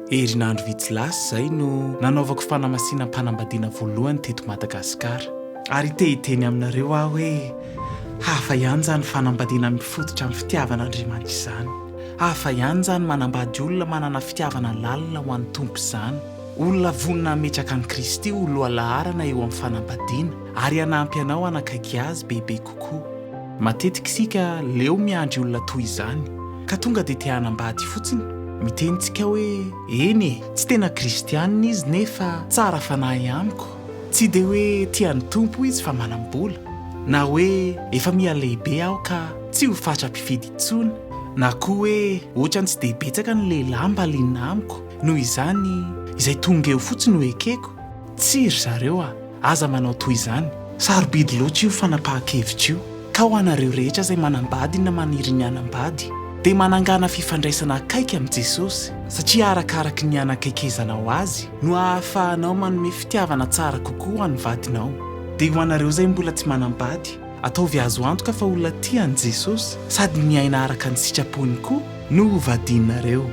Herinandro vitsy lasa izay no nanaovako fanamasinam-panambadiana voalohany teto Madagasikara. Ary te hiteny aminareo aho hoe hafa ihany izany fanambadiana mifototra amin'ny fitiavan'Andriamanitra izany. Hafa ihany izany manambady olona manana fitiavana lalina ho an'ny Tompo izany. Olona vonona hametraka an'i Kristy ho lohalaharana eo amin'ny fanambadiana ary hanampy anao hanakaiky Azy bebe kokoa. Matetika isika leo miandry olona toy izany, ka tonga dia te hanambady fotsiny. Miteny tsika hoe, Eny e, tsy tena kristianina izy nefa tsara fanahy amiko. Tsy dia hoe tia ny Tompo izy fa manam-bola. Na hoe efa miha lehibe aho ka tsy ho fatra-pifidy intsony. Na koa hoe ohatrany tsy dia betsaka ny lehilahy mba liana amiko, noho izany izay tonga eo fotsiny no ekeko. Tsia ry zareo a! Aza manao toy izany. Sarobidy loatra io fanapahan-kevitra io, ka ho anareo rehetra izay manambady na maniry ny hanambady, dia manangàna fifandraisana akaiky amin'i Jesosy, satria arakaraky ny hanakaikezanao Azy no hahafahanao manome fitiavana tsara kokoa ho an'ny vadinao. Dia ho anareo izay mbola tsy manambady, ataovy azo antoka fa olona tia an'i Jesosy sady miaina araka ny sitrapony koa no hovadianareo.